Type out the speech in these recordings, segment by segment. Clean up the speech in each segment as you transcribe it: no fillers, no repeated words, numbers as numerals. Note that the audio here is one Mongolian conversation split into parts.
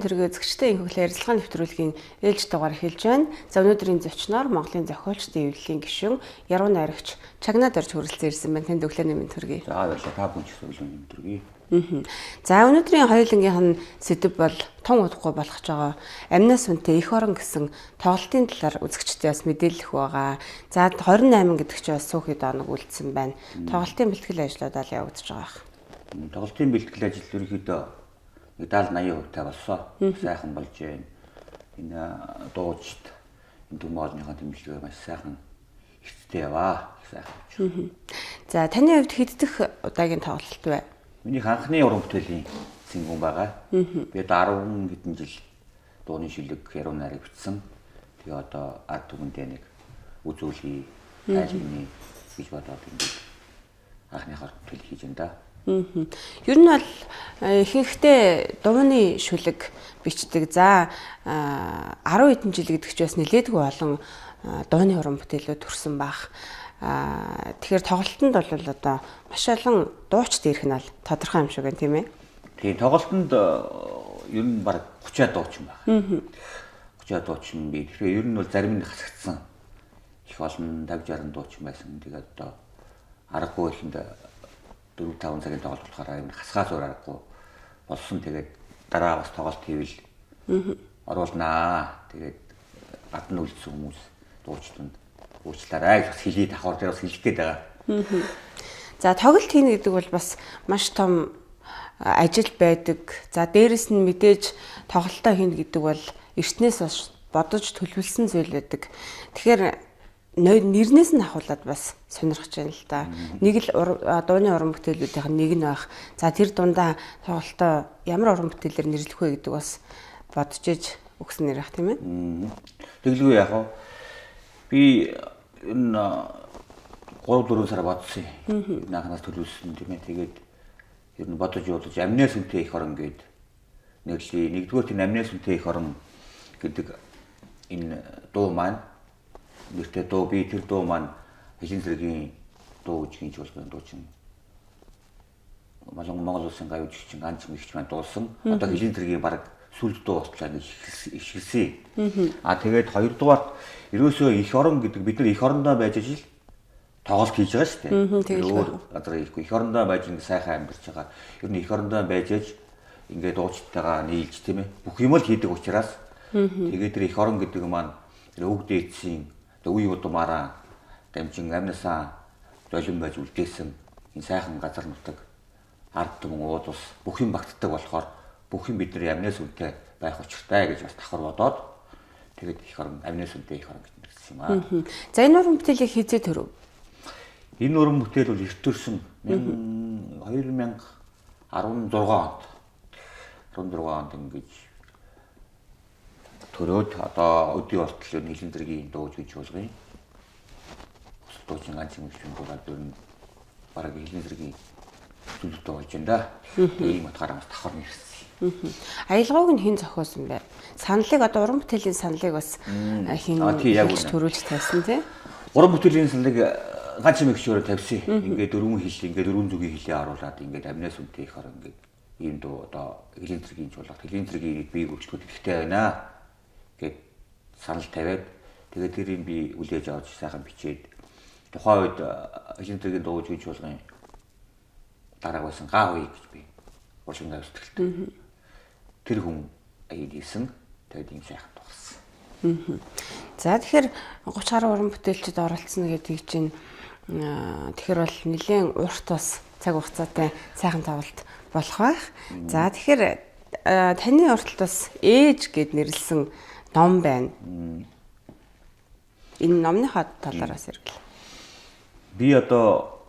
төргийн үзэгчтэй энэ хөглөө ярилцлагын нэвтрүүлгийн ээлж дугаар эхэлж байна. За өнөөдрийн зочноор Монголын зохиолчдын эвлэлийн гишүүн Яруу найрагч Чагнаа Дорж хүрэлцэн ирсэн байна. Танд өглөөний мэнд төргий. За баярлалаа. Та бүхэн ч гэсэн өглөөний мэнд төргий. За өнөөдрийн хоёулангийнх нь сэдэв бол тун удахгүй болох ч байгаа амнаас үнэтэй эх орон гэсэн тоглолтын талаар үзэгчдээ бас мэдээлэх байгаа. За 28 гэдэг чинь бас сүүхэд оног үлдсэн байна. Тоглолтын бэлтгэл ажлууд ал явагдаж байгаа байх. Тоглолтын бэлтгэл ажил ерөнхийдөө 70 80% та болсон. Сайхан болж байна. Энэ дуучид энэ төмөөлнийхээ тэмдэглэгээ маш сайхан эрттэй яваа. Сайхан. За таны хувьд хэд дэх удаагийн тоглолт вэ? Миний анхны уран бүтээлийн цэнгүүн байгаа. Би 10 хэдэн жил дууны шүлэг яруу найраг бичсэн. Тэгээ одоо ард түмэндээ нэг үзүүлэе, тайлбарны гэж бодоод ингээд анхныхаа бүтээл хийж байна да. Ер нь бол ихэнхдээ дууны шүлэг бичдэг. За 10 хэдэн жил гэдэг чинь бас нэлээдгүй олон дууны уран бүтээлүүд төрсэн байх. Тэгэхээр тоглолтод бол одоо маш олон дуучид ирэх нь бол тодорхой юм шиг байна, тийм ээ? Тийм, тоглолтод ер нь бараг 30 дуучин байна. 30 дуучин би. Тэгэхээр ер нь бол зарим нь хасагдсан. Их олон 50 60 дуучин байсан. Тэгээд одоо аргагүй ихэнд 4 5 цагийн тоглолт болохоор ер нь хасгаас өөр аргагүй болсон. Тэгээд дараа бас тоглолт хийвэл оруулнаа. Тэгээд гадна үлдсэн хүмүүс дуучданд уучлаарай гэж бас хэлий давхар дээр бас хэлэх гээд байгаа. За тоглолт хийнэ гэдэг бол бас маш том ажил байдаг. За дээрэс нь мэдээж тоглолтоо хийнэ гэдэг бол эртнээс бас бодож төлөвлөсөн зүйл байдаг. Тэгэхээр нэрнээс нь ахуулаад бас сонирхож байна л да. Нэг л дууны уран бүтээлүүдийнх нь нэг нь байх. За тэр дундаа тоглолтоо ямар уран бүтээлээр нэрлэх вэ гэдэг бас бодож иж өгсөн нэр ах тийм ээ. Тэгэлгүй яах вэ? Би энэ 3-4 сар бодсон юм. Анханаас төлөвлөсөн тийм ээ. Тэгээд ер нь бодож юудаж амнаас үнэтэй эх орон гээд нэрлэе. Нэгдүгээр тийм амнаас үнэтэй эх орон гэдэг энэ дуу маань нэртэй дуу, би тэр дуу маань Хилэн зэргийн дуу үжигийн чуулганы дуучин Монгол улсын гавь үжигчин ганц мэгч маань дуулсан. Одоо Хилэн зэргийн баг сүлд дуу болтлаа гэж ихэлсэн. А тэгээд хоёрдугаарт ерөөсөө эх орон гэдэг бид нар эх орондоо байж ижил тоглолт хийж байгаа шүү дээ. Өөр газар ихгүй эх орондоо байж ингэ сайхан амьдарч байгаа. Ер нь эх орондоо байж аж ингээд дуучдтайгаа нийлж тийм ээ. Бүх юм л хийдэг учраас тэгээд тэр эх орон гэдэг маань тэр өвөг дээдсийн үе удмаараа дамжин амнасаа золин байж үлдээсэн энэ сайхан газар нутаг ард түмэн ууд ус бүх юм багтдаг болохоор бүх юм бидний амнаас үнэтэй байх учиртай гэж бас давхар бодоод тэгээд эх орон амнаас үнэтэй эх орон гэж нэрлэсэн юм аа. За энэ уран бүтээлийг хэзээ төрөв? Энэ уран бүтээл бол эрт төрсөн 2016 онд. 16 онд ингэж төрөөд одоо өдий болтол нийлэн зэргийн дууж гэж чуулгын дуучин ганц юм шиг дуугаад ер нь бараг хилэн зэргийн зүйлтэй болж байна да. Тийм утгаараа бас давхар нэрсэн. Аялгауг нь хэн зохиосон бэ? Саналыг одоо уран бүтээлийн саналыг бас хэн төрүүлж тавьсан тий? Уран бүтээлийн саналыг ганц юм ихчөөрөө тавьсан. Ингээд дөрвөн хил, ингээд дөрвөн зүгийн хилээ оруулаад ингээд амнаас үнэтэй их орон ингээд ийм дуу одоо хилийн зэргийн чуулга, хилийн зэргийн бие хөгжлүүд ихтэй байна гэд санал тавиад тэгээд тэрийг би хүлээж авч сайхан бичээд тухайн үед хилийн зэргийн дуу үжигч чуулгын дарааг байсан Гаа үе гэж би урлагийн сэтгэлтэй. Тэр хүн аяд хийсэн. Тэгээд ийм сайхан дууссан. За тэгэхээр 30 гаруй уран бүтээлчд оролцсон гэдгийг чинь тэгэхээр бол нэлээд урт бас цаг хугацаатай сайхан тоглолт болох байх. За тэгэхээр таны урталт бас ээж гэд нэрлсэн ном байна. Энэ номныхоо талаар бас ярил. Би одоо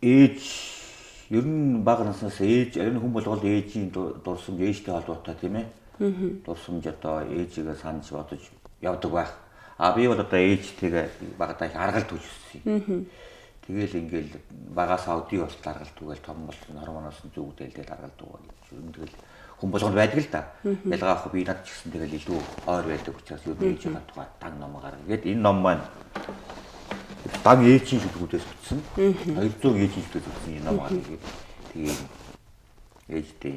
ээж ер нь бага наснаас ээж, ер нь хүн болгол ээжийн дурсамж, ээжтэй холбоотой тийм ээ. Дурсамж одоо ээжигээ санаж бодож явдаг байх. А би бол одоо ээжтэйгээ багадаа их аргал түүж өссөн. Тэгэл ингээл багасаа өдий болтол аргал түүгээл том болсон хормоноос нь зүгдээлдэл аргал түүгээл. Ер нь тэгэл хүн болгонд байдаг л да. Ялгаа ах би над ч гэсэн тэгэл илүү ойр байдаг учраас ер нь ээжийнхээ тухай дан ном гаргая. Гээд энэ ном маань дан ээжийн шүлгүүдээс бүтсэн. 200 ээжийн шүлгүүдээс бүтсэн энэ ном гаргая. Тэгээд тэгээ ээжтэй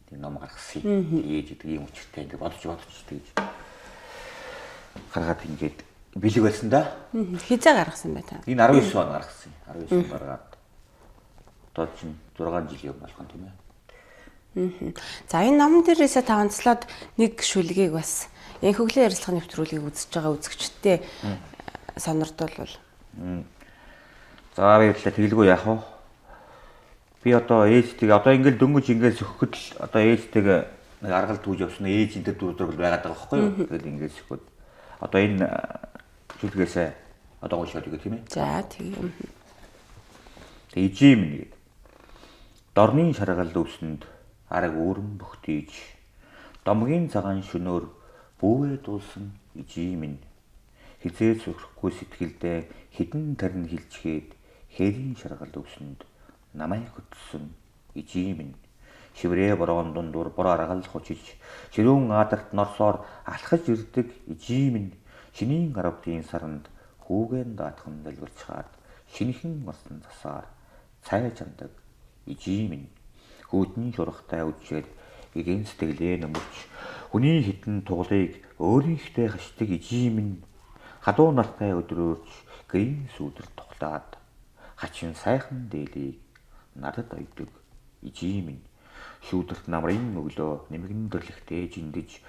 тийм ном гаргасан. Ээж гэдэг ийм учиртай ингээд бодож тэгж гаргаад ингээд бэлэг байсан да. Хизээ гаргасан бай та? Энэ 19 он гаргасан. 19 он гаргаад одоо чинь 6 жил юм болох юм тийм ээ. За энэ номон дээрээсээ та онцлоод нэг шүлгийг бас энхөглөлийн ярилцлагын нэвтрүүлгийг үзэж байгаа үзэгчдээ сонирдуулвал. За баярлалаа. Тэгэлгүй яах вэ? Би одоо ээжтэйг одоо ингээл дөнгөж ингээл сөхөхөд л одоо ээжтэйг нэг аргал түүж явсан ээж энэ төр дүр зураг байгаад байгаа байхгүй юу? Тэгэл ингээл сөхөд одоо энэ шүлгээсээ одоо уншаад өгөө тийм ээ. За тийм. Тэг ижим нэг. Дорны шаргал өвсөнд араг үүрэн бөхтийж домгийн цагаан шөнөөр бүүгээ дуулсан ижим минь хизээ зүрхгүй сэтгэлдээ хідэн тарин хилчгээд хэрийн шаргал өвсөнд намайг хөтөлсөн ижим минь шиврээ боргон дундуур бор аргал хучиж ширүүн адарт норсоор алхаж ирдэг ижим минь шинийн гаравдын саранд хүүгэн даатхан дэлгэрчхаад шинэхэн орсон засаар цай чамдаг ижим минь хүүдний шургатай үжиэл гэгэн сэтгэлээ нөмөрч хүний хитэн туглыг өөрийнхтэй хашдаг ижим минь халуун нартай өдрөөрч гэрийн сүүдэр тухлаад хачин сайхан дээлийг надад ойдог ижим минь шүүдэрт намрын өглөө нэмгэн дөрлөгтэй жиндэж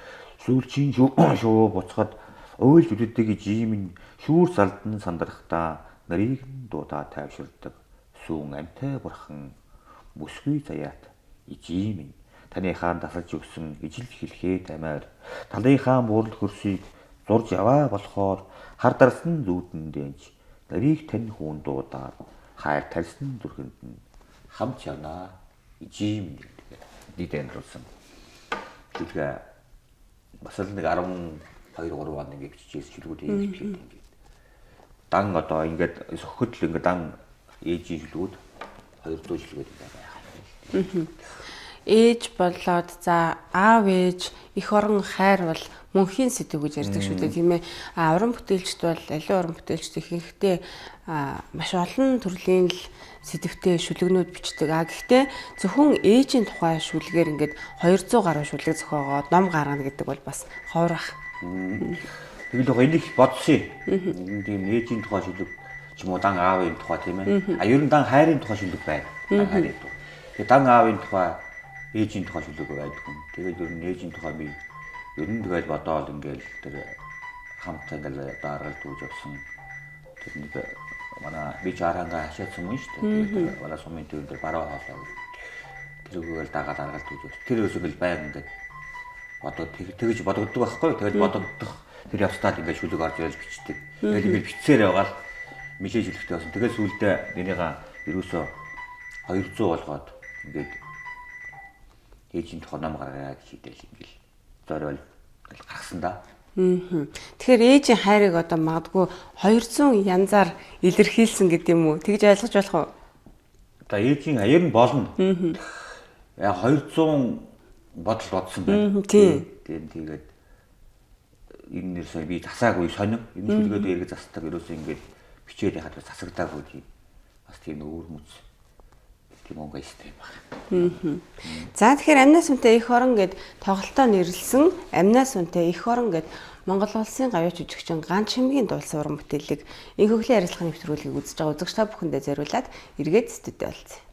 сүүлчийн шувуу буцахад уйлж үддэг ижим минь шүүр залдан сандрахтаа нарийг нь дуудаа тайвширдаг сүүн амтай бурхан бүсгүй заяат ижим минь таны хаан тасалж өгсөн ижил хэлхээ тамаар талынхаа буурал хөрсийг зурж яваа болохоор хар дарсан зүүдэн дэнч нарийг тань хүүн дуудаад хайр тарьсан зүрхэнд нь хамт явнаа ижим минь гэдэг нийт амьдруулсан. Шүлгээ бас л нэг 12 3 он ингээд бичижээс шүлгүүд ээж бичээд ингээд дан одоо ингээд сөхөд л ингээд дан ээжийн шүлгүүд 200 шүлгүүд ингээд байгаа. Ээж болоод за аав ээж эх орон хайр бол мөнхийн сэдв гэж ярьдаг шүү дээ тийм ээ. А уран бүтээлчд бол аливаа уран бүтээлчд ихэнхдээ маш олон төрлийн л сэдвтэй шүлгнүүд бичдэг. А гэхдээ зөвхөн ээжийн тухай шүлгээр ингээд 200 гаруй шүлэг зохиогоод ном гаргана гэдэг бол бас ховрах. Тэгэл яг энийг бодсон юм. Тийм ээжийн тухай шүлэг ч юм уу дан аавын тухай тийм ээ. А ер нь дан хайрын тухай шүлэг байна. Дан хайрын тухай. Тэгээ дан аавын тухай ээжийн тухай шүлэг байдаг юм. Тэгээд ер нь ээжийн тухай би ер нь тэгэл бодоол ингээл тэр хамт ингээл одоо аргал дүүж явсан. Тэр нэг манай би ч арангаа хашаадсан юм шүү дээ. Тэгээд манай сумын төвөн дээр бараа хоолоо. Тэрүүгээр дагаад аргал дүүж явсан. Тэр өсөг л байг ингээд бодоод тэгж бодогддог байхгүй. Тэгэл бодогдох тэр явстаад ингээд шүлэг орж ирэл бичдэг. Тэгэл ингээд бичсээр байгаа л нилээ шүлэгтэй болсон. Тэгээд сүүлдээ энийгээ ерөөсөө 200 болгоод ингээд ээжийн тухай ном гаргая гэж шийдэл ингээл зориул гаргасан да. Тэгэхээр ээжийн хайрыг одоо магадгүй 200 янзаар илэрхийлсэн гэдэг юм уу? Тэгж ойлгож болох уу? За ээжийн хайр нь болно. Яг 200 бодол бодсон байна. Тийм. Тэгээд энэ нэр сая би засаагүй сонин. Энэ шүлгээд эргэж застдаг. Ерөөсөө ингээд бичээд яхад засагдаагүй тийм. Бас тийм өвөр мүц. Тийм онгойстой юм байна. За тэгэхээр амнаас үнтэй эх орон гэд тоглолтоо нэрлсэн амнаас үнтэй эх орон гэд Монгол улсын гавьяа жүжигчин Ган Чимгийн дуулсан уран бүтээлийг энхөглөлийн ярилцлагын нэвтрүүлгийг үзэж байгаа үзэгч та бүхэндээ зориулаад эргээд студид олцъё.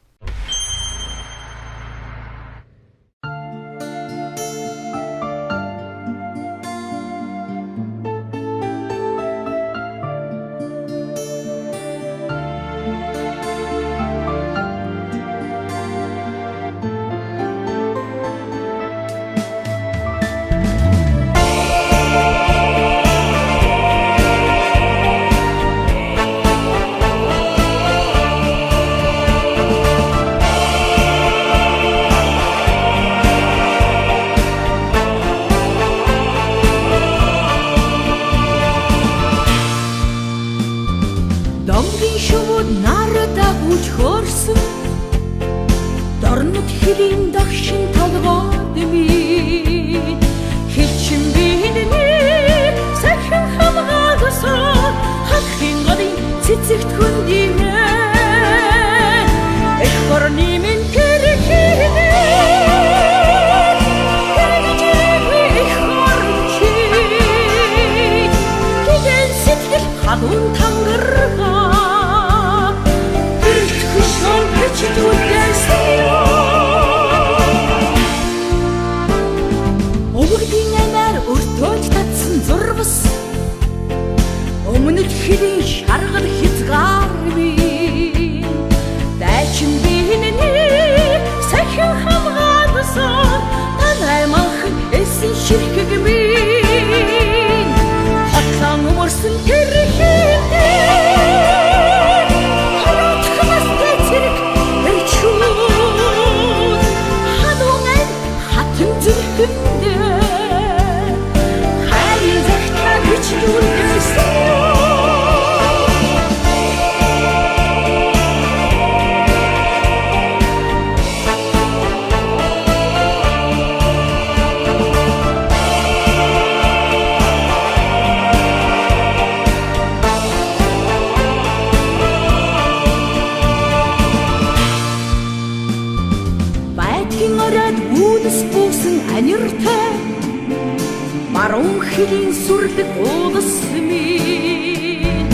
Сүрлэг улс минь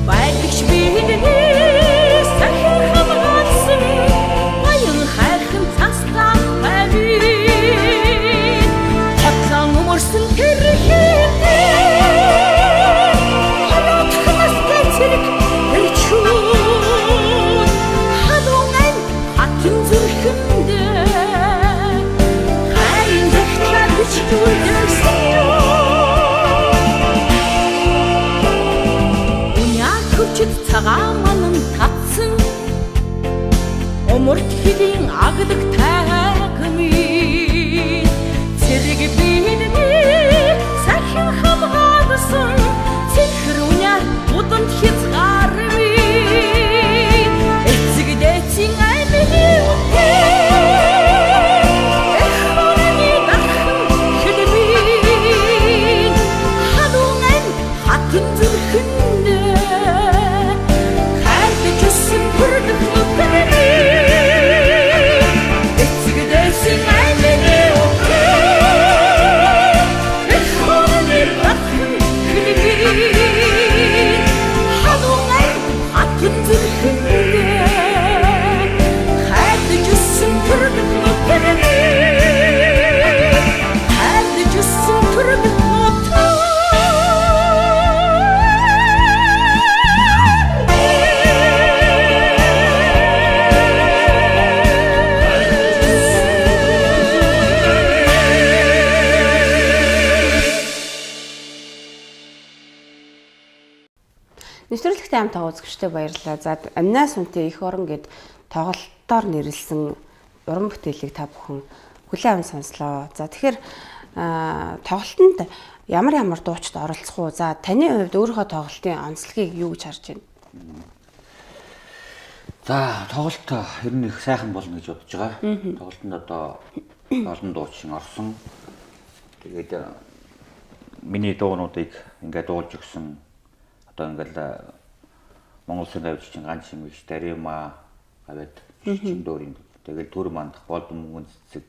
байдагч бидний сахин хамгаалсан баян хайрхан цастаа амин хотлон өмөрсөн тэр хинтээ холоотх настай цэрэг эрчүүд халуун ам хатан зүрхэндээ хайрын захидлаар бичдүүлсэн. Цагаан манан татсан умарт хэлийн аглаг тайгмын цэрэг бидний сахин хамгаалсан цэнхэр үняр удамд хязгаар минь эцэг дээдсийн аймгийн үнтэй эх орны дархан хэлмийн халуун ам хатан зүрхэндээ Нэвтрүүлэгтэй хамт байгаа үзэгчдэд баярлалаа. За Амнаас үнтэй эх орон гэд тоглолтоор нэрлсэн уран бүтээлийг та бүхэн хүлээн аван сонслоо. За тэгэхээр тоглолтод ямар ямар дуучид оролцох уу? За таны хувьд өөрийнхөө тоглолтын онцлогийг юу гэж харж байна? За тоглолт ер нь их сайхан болно гэж бодож байгаа. Тоглолтод одоо олон дуучин орсон. Тэгээд миний дуунуудыг ингээд дуулж өгсөн. Одоо ингээл Монгол Улсын гавьжчин ганц юм биш Дарима гавьд чимдөөрийн тэгэл төр мандах болд мөнгөн цэцэг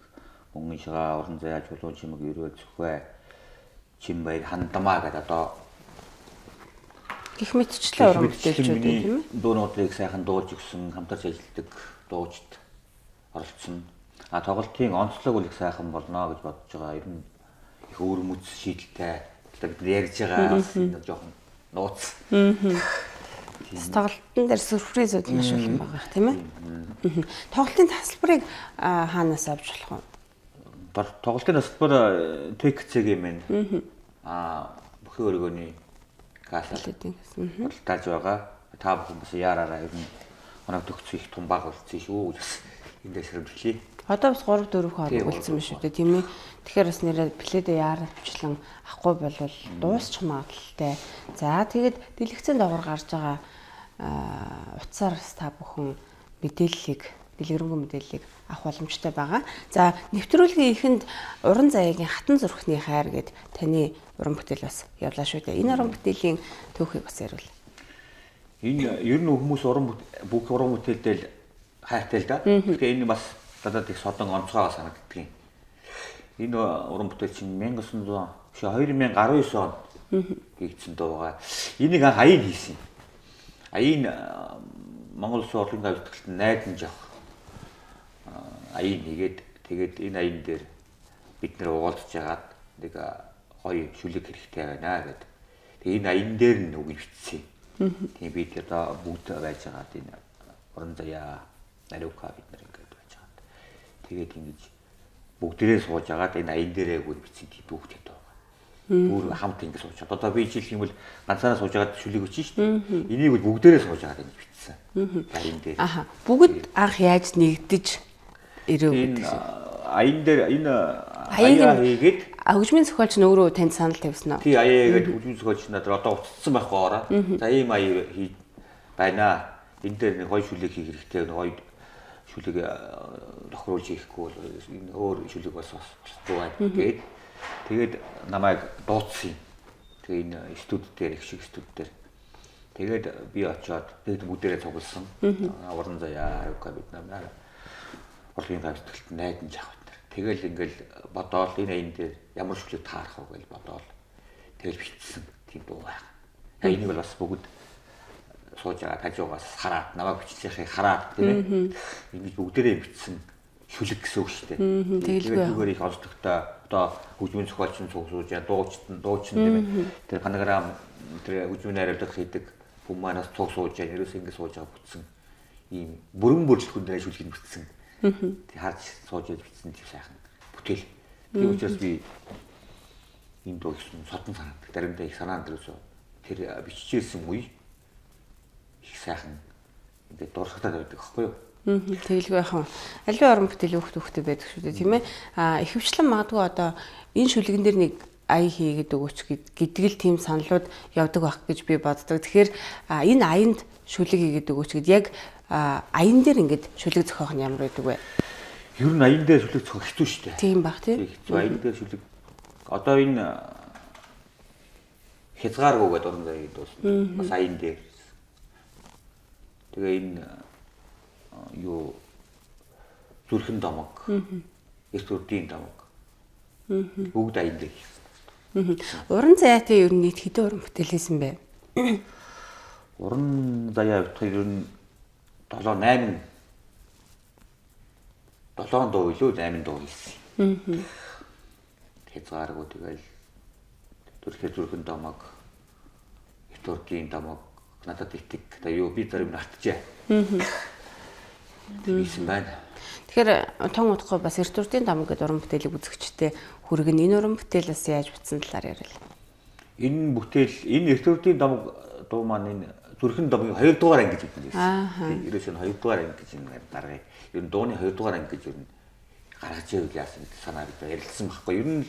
мөнгөн шгаа уран заяа чулуун чимэг өрөө зүхвэ чин баяр хандмаа гэдэг одоо гэх мэтчлэн уран бүтээлчүүд тийм ээ дуунуудыг сайхан дуулж өгсөн хамтарч ажилладаг дуучид оролцсон. А тоглолтын онцлог бол их сайхан болно гэж бодож байгаа. Ер нь их өвөрмөц шийдэлтэй бид ярьж байгаа бас энэ жоохон нууц. Тоглолтын дээр сюрпризүүд маш олон байгаа тийм ээ. Тоглолтын тасалбарыг хаанаас авч болох вэ? Тоглолтын тасалбар ТКЦ-гийн мэн. Бүхэн өргөний кассаар худалдааж байгаа. Та бүхэн бас яараараа ер нь оног төгсөх их тум баг үлдсэн шүү гэж бас эндээс сэрэмжлэе. Одоо бас 3 4 хоног үлдсэн байна шүү дээ тийм ээ. Тэгэхээр бас нэрээ пледэ яаравчлан авахгүй болвол дуусчих магадлалтай. За тэгээд дэлгэцэн доогоор гарч байгаа утсаар та бүхэн мэдээллийг дэлгэрэнгүй мэдээллийг авах боломжтой байгаа. За нэвтрүүлгийн эхэнд уран заяагийн хатан зүрхний хайр гэд таны уран бүтээл бас явлаа шүү дээ. Энэ уран бүтээлийн түүхийг бас ярил. Энэ ер нь хүмүүс уран бүх уран бүтээлдээ л хайртай л да. Тэгэхээр энэ бас надад их содон онцгой санагддаг юм. Энэ уран бүтээл чинь 1900 2019 онд хийгдсэн дуу байгаа. Энийг анх аян хийсэн. Аян Монгол Улсын урлагийн гавьтгалт найдан жоох аян хийгээд тэгээд энэ аян дээр бид нэр угаалж жагаад нэг гоё шүлэг хэрэгтэй байна гэд. Тэгээд энэ аян дээр нь үг бичсэн. Тийм бид одоо бүгд байж байгаад энэ уран заяа нариука бид нар ингээд байж байгаад тэгээд ингэж бүгдээрээ сууж агаад энэ аян дээрээ үг бичсэн тийм түүхтэй дуу. Бүр хамт ингэ сууж. Одоо би жишээлх юм бол ганцаараа сууж агаад шүлэг өчнө шүү дээ. Энийг бол бүгдээрээ сууж агаад ингэж бичсэн. Аян дээр. Аха. Бүгд анх яаж нэгдэж ирэв гэдэг шиг. Аян дээр энэ аяа хийгээд хөгжмийн зохиолч нь өөрөө танд санал тавьсан уу? Тий, аяа хийгээд хөгжмийн зохиолч надад одоо уцсан байхгүй ороо. За ийм аяа хий байна. Энэ дээр нэг гоё шүлэг хийх хэрэгтэй, нэг гоё шүлэг тохируулж хийхгүй бол энэ өөр шүлэг бас болохгүй байна гээд тэгээд намайг дуудсан юм. Тэгээ энэ студи дээр их шиг студи дээр тэгээд би очиод тэгээд бүгдээрээ цугласан. Уран заяа хариука бид намаа урлагийн гавьтгалт найдан жаах бид нар. Тэгэл ингээл бодоол энэ аян дээр ямар шүлэг таарах вэ гэж бодоол. Тэгэл бичсэн тийм дуу байх. Энийг бол бас бүгд сууж байгаа тажуугаас хараад намайг биччихэхийг хараад тийм ээ. Ингэж бүгдээрээ бичсэн шүлэг гэсэн үг шүү дээ. Тэгэлгүй. Зүгээр их онцлогтой одоо хөгжмийн зохиолч нь сууж яа дуучин тийм ээ. Тэр фонограм тэр хөгжмийн найруулга хийдэг хүмүүс манаас цуг сууж яа ерөөсөө ингэ сууж байгаа бүтсэн ийм бүрэн бүрэлдэхүүн дээр шүлгийг бичсэн. Тэг харж сууж яж бичсэн тийм сайхан бүтээл. Тийм учраас би энэ дуу гэсэн содон санаадаг. Заримдаа их санаанд ерөөсөө тэр биччихсэн үе их сайхан ингээд дурсагтаад байдаг аахгүй юу? Тэгэлгүй яхан. Аливаа уран бүтээл хүүхд хүүхдээ байдаг шүү дээ, тийм ээ. Ихэвчлэн магадгүй одоо энэ шүлгэн дээр нэг ая хийгээд өгөөч гэдэг л тийм саналууд явдаг байх гэж би боддог. Тэгэхээр энэ аянд шүлэг хийгээд өгөөч гэд яг аян дээр ингээд шүлэг зохиох нь ямар байдаг вэ? Ер нь аян дээр шүлэг зохиох хэцүү шүү дээ. Тийм баг тийм. Хэцүү аян дээр шүлэг. Одоо энэ хязгааргүй гэдэг уран заяаг дуусна. Бас аян дээр. Тэгээ энэ юу зүрхэн домог, эрт үрдийн домог. Бүгд аян дээр хийсэн. Уран заяатай ер нь нийт хэдэн уран бүтээл хийсэн бэ? Уран заяа битгий ер нь 7 8 7 дуу илүү 8 дуу хийсэн. Хязгааргүй тэгэл зүрхэн домог, эрт үрдийн домог надад итэг. Одоо юу би зарим автжээ. Хийсэн байна. Тэгэхээр тон удахгүй бас эрт үрдийн домог гэдэг уран бүтээлийг үзэгчтэй хүргэн. Энэ уран бүтээл бас яаж бүтсэн талаар яриа. Энэ бүтээл энэ эрт үрдийн домог дуу маань энэ зүрхэн домгийн 2 дугаар анги гэж үзсэн. Тийм ерөөсөө 2 дугаар анги гэж энэ даргая. Ер нь дууны 2 дугаар анги гэж ер нь гаргаж ивэл яасан гэдэг санаа бид ярилцсан байхгүй. Ер нь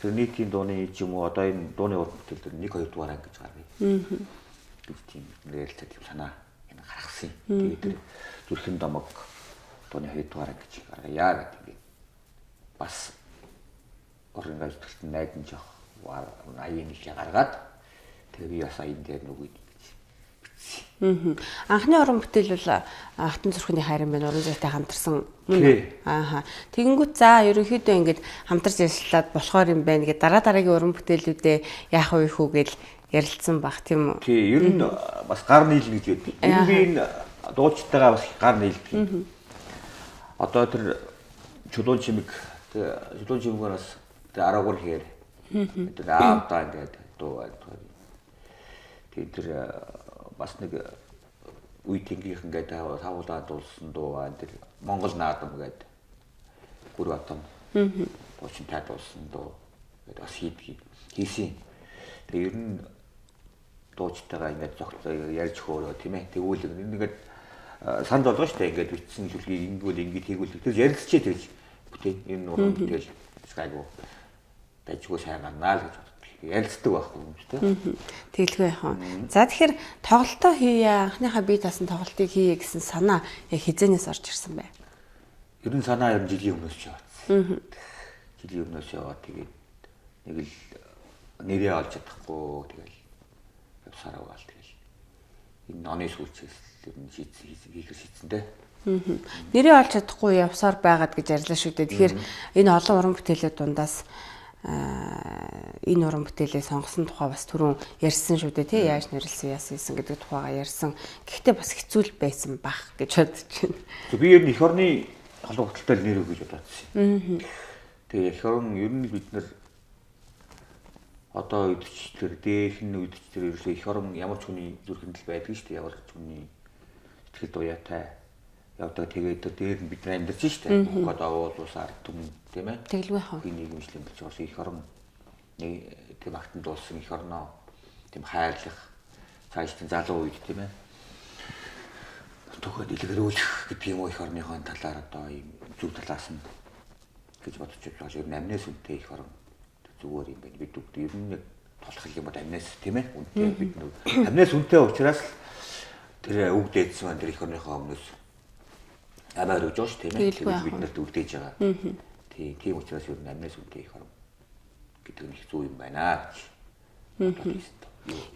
тэр нийтийн дууны ч юм уу одоо энэ дууны уран бүтээл дээр 1 2 дугаар анги гэж гаргая. Гэж тийм ярилцаа тийм санаа энэ гаргасан. Тэгээд тэр зүрхэн домог дууны 2 дугаар анги гэж гаргая гэдэг ингээд бас уран ажиглалт найдан жоох аян ихээ гаргаад тэгээ би бас аян дээр нүгээ гэж бичсэн. Анхны уран бүтээл бол Хатан зүрхний хайр юм байна. Уран заяатай хамтарсан мөн үү? Ааха. Тэгэнгүүт за ерөнхийдөө ингээд хамтарч ажиллаад болохоор юм байна гэ дараа дараагийн уран бүтээлүүдээ яах вэ хүү гэж ярилцсан баг тийм үү? Тий, ер нь бас гар нийлнэ гэж байдаг. Ер нь би энэ дуучтайгаа бас гар нийлдэг. Одоо тэр чулуун чимэг чулуун чимгээр бас тэр 13 хээр тэр аавдаа ингээд дуу байдаг. Тэгээд тэр бас нэг үе тэнгийнх ингээд тавуулаа дуулсан дуу аа тэр Монгол наадам гээд Гүр Батам дуучинтай дуулсан дуу гээд бас хийсэн. Тэгээд ер нь дуучтайгаа ингээд зогцоо ярьж хөөрөө тийм ээ. Тэгвэл ингээд санд болгоо шүү дээ. Ингээд бичсэн шүлгийг ингэвэл ингээд хийгвэл тэр ярилцчихээ тэгж бүтээн энэ уран бүтээл гайгүй дажгүй сайн гарнаа л гэж боддог. Ярилцдаг байхгүй юм шүү дээ. Тэгэлгүй яах вэ? За тэгэхээр тоглолтоо хийе, анхныхаа бие даасан тоглолтыг хийе гэсэн санаа яг хизээнээс орж ирсэн бэ? Ер нь санаа ер нь жилийн өмнөөс яваад. Жилийн өмнөөс яваад тэгээд нэг л нэрээ олж чадахгүй тэгэл явсараа угаал тэгэл энэ оны сүүлчээс ер нь шийдсэн хийхэр шийдсэн дээ. Нэрээ олж чадахгүй явсаар байгаад гэж ярьлаа шүү дээ. Тэгэхээр энэ олон уран бүтээлүүд дундаас энэ уран бүтээлээ сонгосон тухай бас түрүүн ярьсан шүү дээ тий яаж нэрлсэн яасан хийсэн гэдэг тухайгаа ярьсан. Гэхдээ бас хэцүү л байсан бах гэж бодож байна. Би ер нь эх орны холбоо бүтээлтэй нэр өгье гэж бодсон. Тэгээ эх орн ер нь бид нар одоо үдч тэр дээрх нь үдч тэр ерөөсөө эх орн ямар ч хүний зүрхэнд л байдаг шүү дээ. Ямар ч хүний сэтгэл дуяатай явдаг. Тэгээд тэр дээр нь бид нар амьдарч шүү дээ. Мөнхөд овоол ус ард түмэн тийм ээ. Тэгэлгүй яах вэ? Би нийгэмшлэн болж бас эх орн нэг тийм агтан дуулсан эх орноо тийм хайрлах цааш тийм залуу үед тийм ээ. Төхөд илгэрүүлэх гэдэг юм уу эх орныхоо талаар одоо ийм зөв талаас нь гэж бодож байгаа. Ер нь амнаас үнэтэй эх орн зүгээр юм байна. Бид бүгд ер нь нэг тулах юм бол амнаас тийм ээ. Үнэтэй бид нэг амнаас үнэтэй учраас тэр үг дээдсэн маань тэр эх орныхоо өмнөөс амиар өгж байгаа шүү тийм ээ. Тэр бид нарт үлдээж байгаа. Тий, тийм учраас ер нь амнаас үнэтэй эх орн гэдэг нь их зөв юм байна гэж.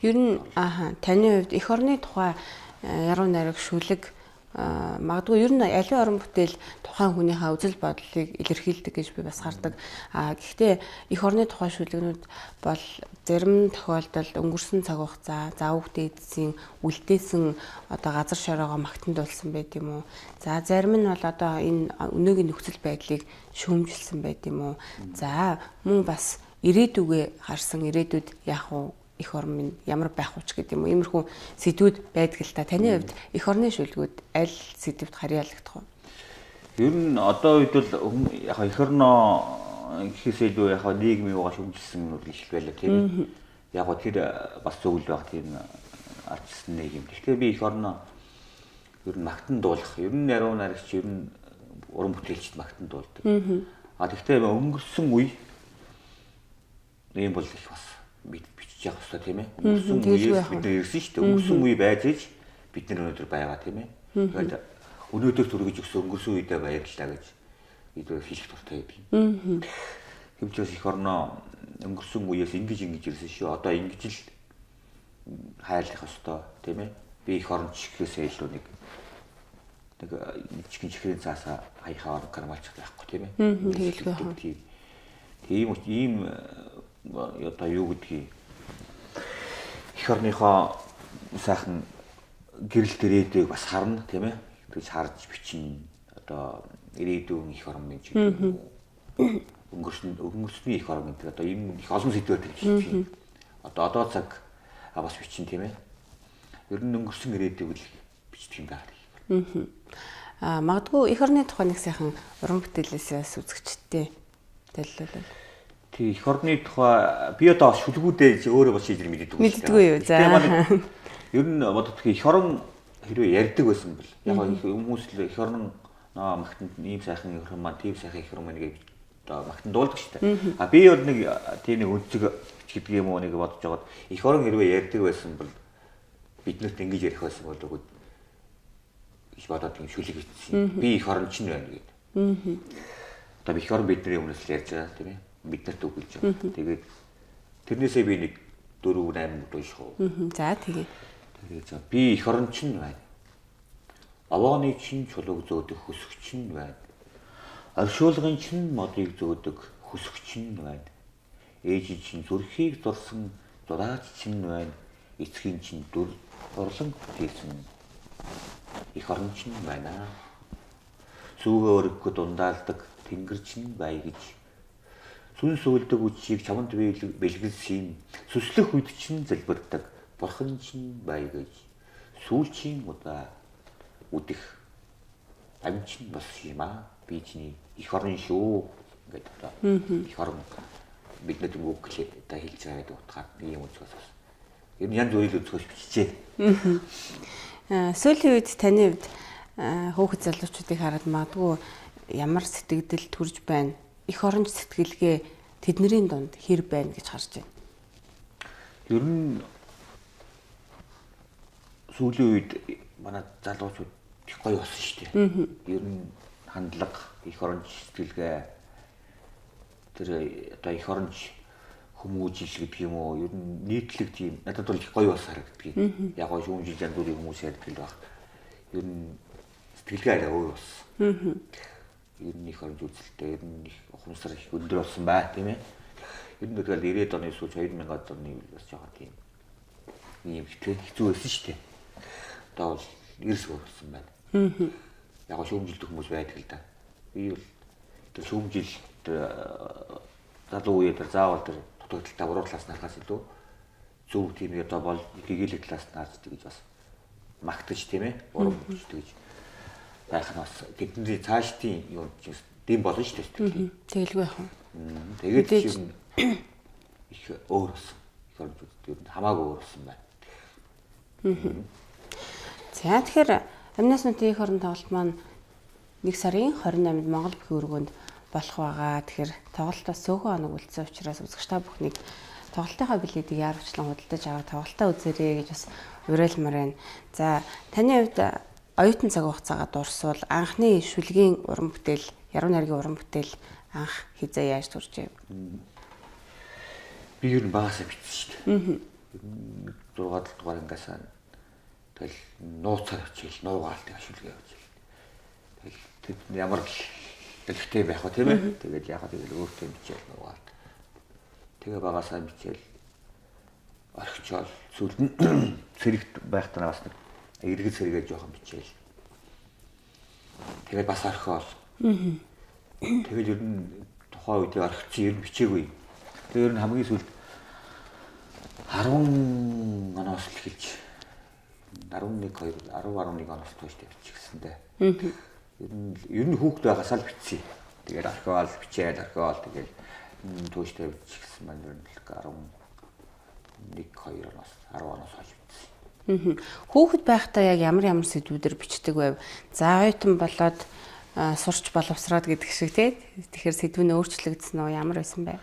Ер нь таны хувьд эх орны тухай яруу найраг шүлэг Магадгүй ер нь аливаа уран бүтээл тухайн хүнийхээ үзэл бодлыг илэрхийлдэг гэж би бас хардаг. Гэхдээ эх орны тухай шүлгэнүүд бол зарим тохиолдолд өнгөрсөн цаг хугацаа, за хүүхдээ эцсийн үлдээсэн одоо газар шороогоо магтан дуулсан байт юм уу. За зарим нь бол одоо энэ өнөөгийн нөхцөл байдлыг шүүмжилсэн байт юм уу. За мөн бас ирээдүгээ харсан ирээдүйд яах вэ? Эх орн минь ямар байх вэ гэдэг юм уу. Иймэрхүү сэдвүүд байдаг л та. Таны хувьд эх орны шүлгүүд аль сэдвт харьяалагдах вэ? Ер нь одоо үед бол яг эх орноо гэхээс илүү яг нийгмийн юугаа шүмжилсэн юмнууд их байлаа тийм ээ. Яг гоо тэр бас зөв л байх тийм ардчилсан нийгэм. Тэгэхээр би эх орноо ер нь магтан дуулах, ер нь яруу найрагч, ер нь уран бүтээлчд магтан дуулдаг. А тэгвэл өнгөрсөн үе ийм бол их бас бичиж явах хэрэгтэй тийм ээ. Өнгөрсөн үеэс бид нар ирсэн шүү дээ. Өнгөрсөн үе байж иж бид нар өнөөдөр байгаа тийм ээ. Тэгээд өнөөдөр түргэж өгсөн өнгөрсөн үедээ баярлалаа гэж бид хэлэх дуртай байдаг. Хэмжээс эх орноо өнгөрсөн үеэс ингэж ингэж ирсэн шүү. Одоо ингэж л хайрлах ёстой тийм ээ. Би эх орон чихээсээ илүү нэг чихэн чихрийн цаасаа хаяхаа орон кармалчих байхгүй тийм ээ. Тэгэлгүй. Тийм ийм одоо юу гэдгийг эх орныхоо сайхан гэрэлт ирээдүйг бас харна тийм ээ. Тэгж харж бичин одоо ирээдүйн эх орн гэж гэдэг юм уу. Өнгөрсний эх орн гэдэг одоо ийм их олон сэдвээр бичиж. Одоо цаг бас бичин тийм ээ. Ер нь өнгөрсөн ирээдүйг л бичдэг юм байна. Магадгүй эх орны тухай нэг сайхан уран бүтээлээс бас үзэгчтэй талилуул. Тий, эх орны тухай би одоо шүлгүүдээ өөрөө бас шийдэл мэддэг юм шүү дээ. Мэддэггүй юу. За. Ер нь боддог эх орн хэрвээ ярьдаг байсан бол яг хүмүүс л эх орн магтанд ийм сайхан эх орн маань, тийм сайхан эх орн маань гэж одоо магтан дуулдаг шүү дээ. А би бол нэг тийм нэг өнцөг гэдэг юм уу нэг бодож байгаад эх орн хэрвээ ярьдаг байсан бол биднэрт ингэж ярих байсан болов уу гэж бодоод юм шүлэг бичсэн. Би эх орн чинь байна гэдэг. Одоо эх орн бидний өмнөөс л ярьж байгаа тийм ээ. Биднэрт үг хэлж байгаа. Тэгээд тэрнээсээ би нэг 4 8 унших уу. За тэгээ. Тэгээд за би эх орон чинь байна. Овооны чинь чулууг зөөдөг хөсөгч нь байна. Оршуулгын чинь модыг зөөдөг хөсөгч нь байна. Ээжийн чинь зүрхийг зурсан зураач чинь байна. Эцгийн чинь дүр дурлан бүтээсэн эх орон чинь байна. Сүүгээ өргөхөд дундаалдаг тэнгэр чинь бай гэж. Сүн сүлдэг үчиг чамд бэлгэлсэн юм. Сүслэх үед чинь залбирдаг бурхан чинь бай гэж. Сүүлчийн удаа үдэх амь чинь бас юм аа. Би чиний эх орн шүү. Ингээд одоо эх орн бидний үг гэлээ одоо хэлж байгаа гэдэг утгаар нэг юм өнцгөөс бас. Ер нь янз бүрийн өнцгөөс бичжээ. Сүүлийн үед таны хувьд хүүхэд залуучуудыг хараад магадгүй ямар сэтгэгдэл төрж байна? Эх оронч сэтгэлгээ тэдний дунд хэр байна гэж харж байна? Ер нь сүүлийн үед манай залуучууд их гоё болсон шүү дээ. Ер нь хандлага, эх оронч сэтгэлгээ тэр одоо эх оронч хүмүүжил гэдэг юм уу? Ер нь нийтлэг тийм надад бол их гоё бас харагддаг. Яг гоо шүүмжил янз бүрийн хүмүүс ярьдаг л баг. Ер нь сэтгэлгээ арай өөр болсон. Ер нь их оронч үзэлтэй, ер нь их ухамсар их өндөр болсон бай, тийм ээ. Ер нь тэгэл 90-ад оны сүүлч 2000-ад оны үе бас жоохон тийм ийм хэцүү байсан шүү дээ. Одоо бол эрс өөр болсон байна. Яг гоо шүүмжилдэг хүмүүс байдаг л да. Би бол тэр шүүмжил залуу үеэр заавал тэр дутагдaltaа буруу талаас нь харахаас илүү зөв тийм одоо бол гэгээлэг талаас нь харж тэгж бас магтаж тийм ээ урам өгч тэгж байх нь бас тэдний цаашдын юм чинь дэм болно шүү дээ. Тэгэлгүй яах вэ? Тэгээд чинь их өөр болсон. Их орончууд ер нь хамаагүй өөр болсон байна. За тэгэхээр Амнаас нутгийн эх орон тоглолт маань 1 сарын 28-нд Монгол бүхий өргөөнд болох байгаа. Тэгэхээр тоглолт бас цөөхөн хоног үлдсэн учраас үзэгч та бүхнийг тоглолтынхаа билетийг яарвчлан худалдаж аваад тоглолтоо үзээрэй гэж бас уриалмаар байна. За таны хувьд оюутан цаг хугацаагаа дурсвал анхны шүлгийн уран бүтээл, яруу найргийн уран бүтээл анх хизээ яаж төржээ? Би ер нь багасаа бичсэн шүү дээ. 6 7 дугаар ангиасаа Тэгэл нууцаар хичээл, нуугаал тэг шүлгээ хичээл. Тэгэл тэд ямар л дэлхтэй байх вэ тийм ээ. Тэгээд яг тэгэл өөртөө бичээл нуугаал. Тэгээ багасаа бичээл орхичоол сүүлд нь цэрэгт байхдаа бас нэг эргэл сэргээ жоохон бичээл. Тэгээд бас орхиол. Тэгэл ер нь тухайн үед орхичих ер нь бичээгүй. Тэгээд ер нь хамгийн сүүлд 10 оноос л эхэлж 11 2 10 11 оноос тууштай биччихсэн дээ. Ер нь хүүхэд байгаасаа л бичсэн. Тэгээд орхиол бичээл орхиол тэгэл тууштай биччихсэн маань ер нь 11 2 оноос 10 оноос хойш бичсэн. Хүүхэд байхдаа яг ямар ямар сэдвүүдээр бичдэг байв? За оюутан болоод сурч боловсроод гэдэг шиг тий. Тэгэхээр сэдв нь өөрчлөгдсөн үү? Ямар байсан бэ?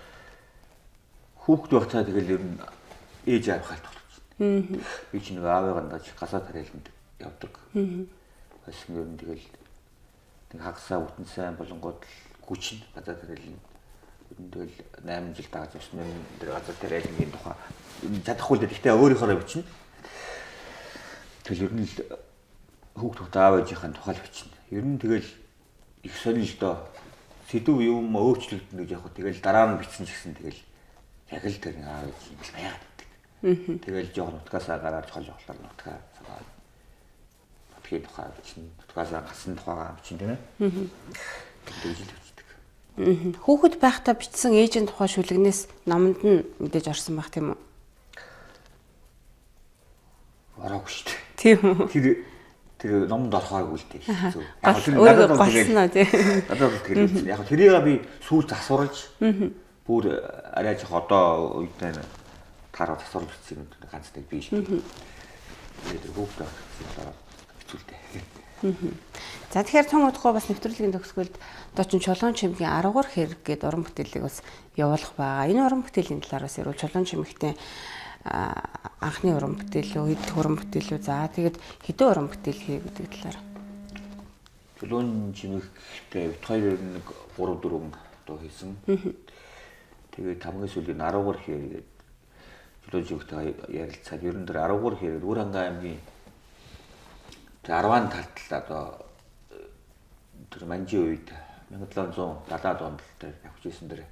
Хүүхэд байхдаа тэгэл ер нь ээж аавынхаа тоглож байна. Би чи нэг аавыгаа даж гасаа тариаланд явдаг. Бас ер нь тэгэл нэг хагасаа бүтэн сайн болонгууд л гүчин газар тариалан. Ер нь тэгэл 8 жил дагаж явсан юм тэр газар тариалангийн тухай чадахгүй л дээ. Гэхдээ өөрийнхоороо бичнэ. Тэгэл ер нь л хүүхд аав ээжийнхээ тухай л бичнэ. Ер нь тэгэл их сонин л доо. Сэдв юм өөрчлөгдөнө гэж яг хөө тэгэл дараа нь бичсэн ч гэсэн тэгэл яг л тэр аав ээж юм л байгаад байдаг. Тэгэл жоох нутгаасаа гараад хол болохоор нутгаа сагаад нутгийн тухай бичнэ. Нутгаасаа гарсан тухайгаа бичнэ тийм ээ. Тэгж л бичдэг. Хүүхэд байхдаа бичсэн ээжийн тухай шүлгнээс номонд нь мэдээж орсон байх тийм үү? Ороогүй шүү дээ. Тийм үү? Тэр номонд орохооргүй л дээ. Зөв. Яг тэр надад голсон уу тий. Надад бол тэр үгүй. Яг тэрийг би сүүл засварлаж бүр арай жоох одоо үед нь таараа засварлаж бичсэн юм ганц нэг биш. Тэгээд тэр хүүхдээ хэлсэн хэцүү л дээ. За тэгэхээр тун удахгүй бас нэвтрүүлгийн төгсгөлд одоо чинь Чулуун чимгийн 10 дугаар хэрэг гээд уран бүтээлийг бас явуулах байгаа. Энэ уран бүтээлийн талаар бас ярил. Чулуун чимэгтэй анхны уран бүтээл үү, хэд уран бүтээл үү? За тэгээд хэдэн уран бүтээл хий гэдэг талаар. Чулуун чимэгтэй бит хоёр нэг 3 4 дуу хийсэн. Тэгээд хамгийн сүүлийн 10 дугаар хэрэг гээд Чулуун чимэгтэй ярилцаад ер нь тэр 10 дугаар хэрэг Үр хангай аймгийн тэр 10-ын талд л одоо тэр манжийн үед 1770-ад онд тэр явж исэн тэр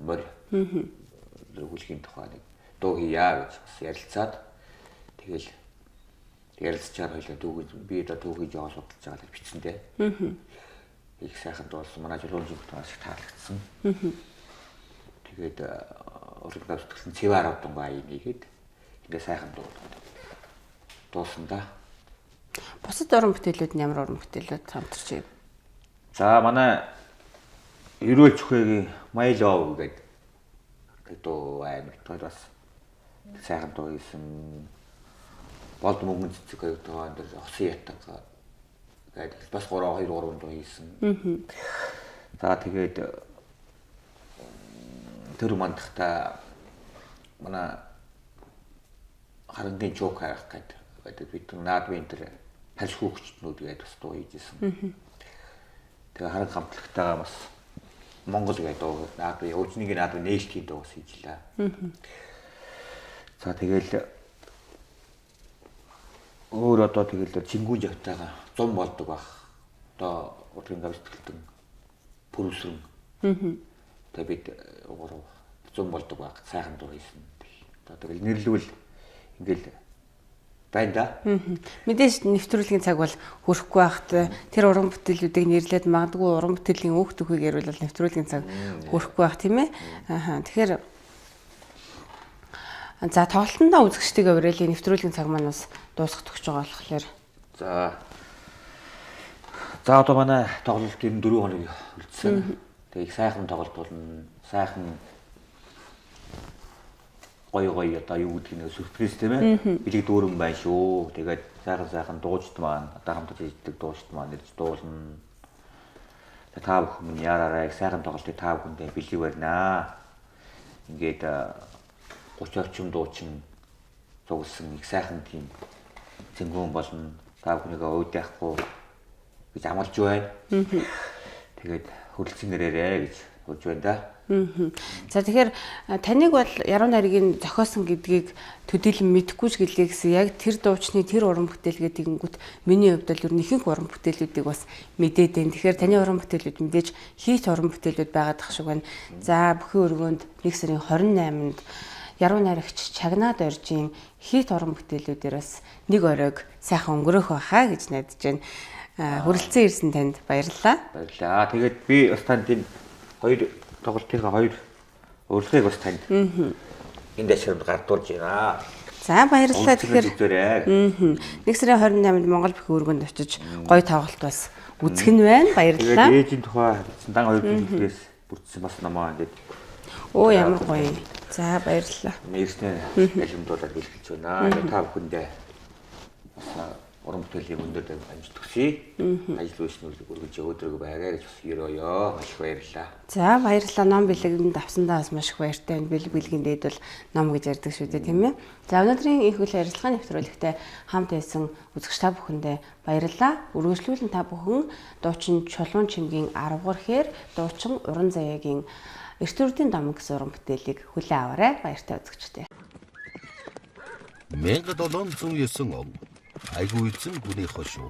морь тэр хүлхийн тухай нэг дуу хийя гэж бас ярилцаад тэгэл ярилцчаар хоёлаа дүүг би одоо дүүгийн жоо судалж байгаа л бичсэн дээ. Их сайхан дуулсан. Манай Чулуун чимэгт маш их таалагдсан. Тэгээд уран давтгсан цэвэр авдангаа аян хийгээд ингээ сайхан дуусан да. Бусад уран бүтээлүүд нь ямар уран бүтээлүүд хамтарч юм? За манай Эрүүл чүхэгийн My Love гэдэг дуу амар той бас сайхан дуу хийсэн. Болд мөнгөн цэцэг хоёр дуу энэ осын ятга гэдэг бас 3 2 3 дуу хийсэн. За тэгээд тэр мандахта манай харангийн чок харах гэдэг бид наадмын тэр палш хүүхчднүүд гэдэг бас дуу хийжсэн. Тэгээ харан хамтлагтайгаа бас Монгол гэдэг дуу наадмын өвчнгийн наадмын нээлтийн дуу бас хийжлээ. За тэгэл өөр одоо тэгэл чингүүн жавтайгаа зум болдог бах. Одоо урлагийн гав сэтгэлтэн пүрвсрэн. Тэгээ бид гурав зум болдог баг сайхан дуу хийсэн. Одоо тэгэл нэрлвэл ингээл байна да. Мэдээж нэвтрүүлгийн цаг бол хүрэхгүй байхад тэр уран бүтээлүүдийг нэрлээд магадгүй уран бүтээлийн өөх төхийг ярил бол нэвтрүүлгийн цаг хүрэхгүй байх тийм ээ. Аа тэгэхээр за тоглолтондоо үзэгчдийг уриалъя. Нэвтрүүлгийн цаг маань бас дуусах төгсөж байгаа болохоор. За одоо манай тоглолт ер нь 4 хоног үлдсэн. Тэгээ их сайхан тоглолт болно. Сайхан гоё гоё одоо юу гэдэг нь сюрприз тийм ээ. Бэлэг дүүрэн байна шүү. Тэгээд сайхан сайхан дуучид маань одоо хамтарч хийдэг дуучид маань ирж дуулна. Та бүхэн минь яараарай сайхан тоглолтыг та бүхэндээ бэлэг барьнаа. Ингээд 30 орчим дуучин зугласан их сайхан тийм цэнгүүн болно. Та бүхнийгээ уйдахгүй гэж амлаж байна. Тэгээд хөрөлцөн ирээрэй гэж хурж байна да. За тэгэхээр таныг бол Яруу найргийн зохиосон гэдгийг төдийлөн мэдэхгүй ч гэлээ гэсэн яг тэр дуучны тэр уран бүтээл гэдэг ингэнгүүт миний хувьд бол ер нь ихэнх уран бүтээлүүдийг бас мэдээд байна. Тэгэхээр таны уран бүтээлүүд мэдээж хийт уран бүтээлүүд байгаад ах шиг байна. За бүхий өргөөнд 1 сарын 28-нд Яруу найрагч Чагнаа Доржийн хийт уран бүтээлүүдээр бас нэг оройг сайхан өнгөрөөх байхаа гэж найдаж байна. Хүрэлцэн ирсэн танд баярлалаа. Баярлалаа. Тэгээд би бас танд энэ хоёр тоглолтынхаа хоёр урилгыг бас танд энэ дашрамд гардуулж байна. За баярлалаа. Тэгэхээр 1 сарын 28-нд Монгол бүхий өргөнд очиж гоё тоглолт бас үзэх нь байна. Баярлалаа. Тэгээд ээжийн тухай дан хоёр зүйлээс бүрдсэн бас номоо ингээд. Оо ямар гоё. За баярлалаа. Ирснээр алимдуулаад бэлгэлж байна. Та бүхэндээ бас уран бүтээлийн өндөр амжилт хүсье. Ажил үйлснүүдийг өргөж өөдрөг байгаа гэж бас ерөөё. Маш их баярлалаа. За баярлалаа. Ном бэлгэнд авсандаа бас маш их баяртай байна. Бэлэг бэлгийн дээд бол ном гэж ярьдаг шүү дээ, тийм ээ. За өнөөдрийн их үйл ярилцлагын нэвтрүүлэгтээ хамт байсан үзэгч та бүхэндээ баярлалаа. Үргэлжлүүлэн та бүхэн дуучин Чулуун Чимгийн 10 дугаар хээр дуучин Уран Заяагийн Эрт үрдийн домог гэсэн уран бүтээлийг хүлээн аваарай. Баяртай үзэгчдээ. 1709 он айгүй эзэн гүний хошуу.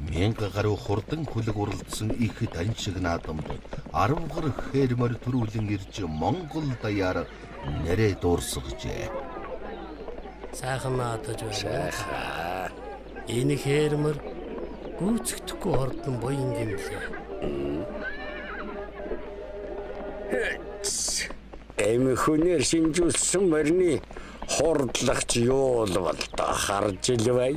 1000 гаруй хурдан хүлэг уралдсан их даншиг наадамд 10 гар хээр морь төрүүлэн ирж Монгол даяар нэрээ дуурсгажээ. Сайхан наадаж байна. Энэ хээр морь гүйцэгдэхгүй хордон буян гэмлээ. Эм хүнээр шинжүүлсэн морины хурдлагч юу л бол доо харж илвэй.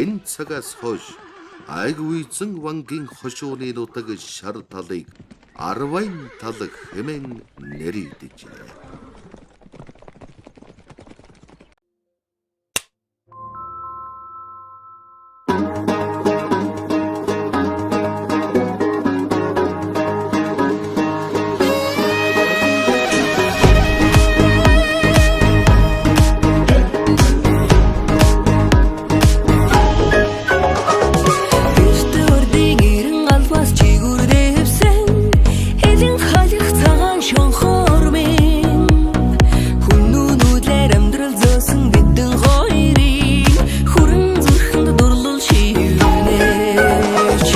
Энэ цагаас хойш Айгүйзэн вангийн хошууны нутаг шар талыг Арвайн тал хэмээн нэрийдэжээ. Гэрт өрдийн эрен албаас чигүрдэвсэн Элен халих цагаан шонхор минь Хүннүүнүүдлэр амьдрал зөөсөн бидэн хоёрын Хүрэн зүрхэнд дурлал шивнэч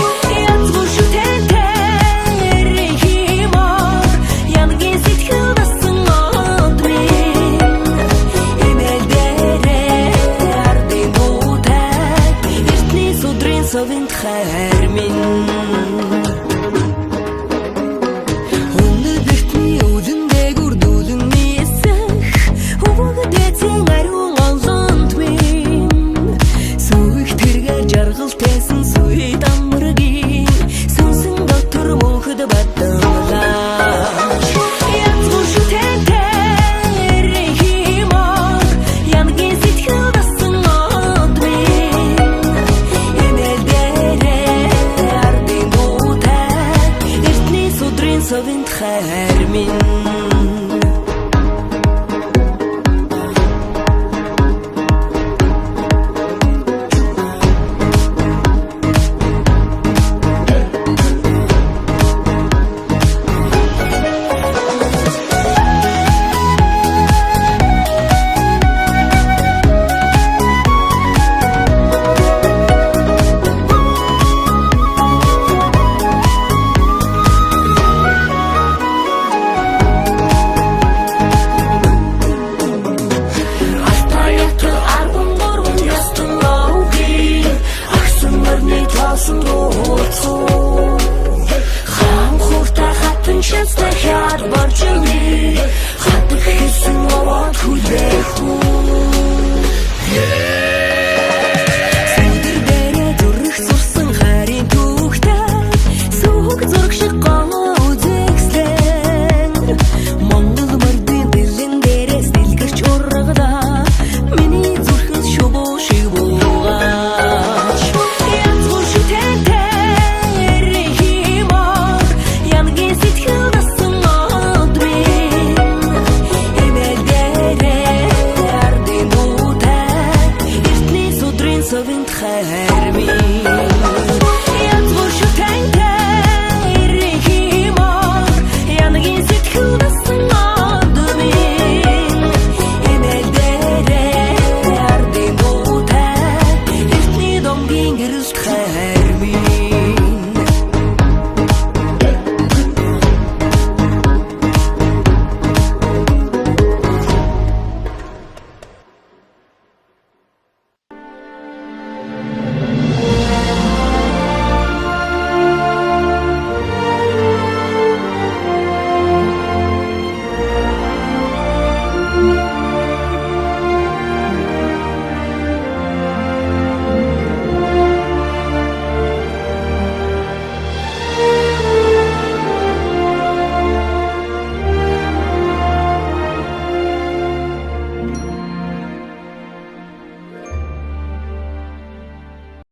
Янзгүй шүтэнтэй химор Янгийн сэтгэл дасан од минь Эмэл дээрээ ардын дуутай Эртний судрын совинд хайр минь Өнөр бэртний үлэн дээгүр дүүлэн мисэх Өвөг дээдсийн ариун олонт минь Сүйх тэргээр жаргал тээсэн сүйд амаргийн Сүнсэн дотор мөнхөд бадамлаач Янзгүй шүтэнтэй химор Янгийн сэтгэл дасан од минь Эмэл дээрээ ардын дуутай Эртний судрын совинд хайр минь. Алтаяты 13 ястан лаугийн Агсан мөрний тосон дууцуу Хаан хурта хатан шанстай хяад боржины Хатаг хийсэн овоод хүлээхүү Сүдэр дээрээ зүрх сурсан хайрын түүхтэй Сүх зураг шиг гоо үзэгслэн Монгол мөрдийн дэлэн дээрээс дэлгэрч ургадаа Миний зүрхэнд шувуу шиг буугаач Янзгүй шүтэнтэй химор Янгийн сэтгэл дасан од минь Эмэл дээрээ ардын дуутай Эртний судрын совинд хайр минь.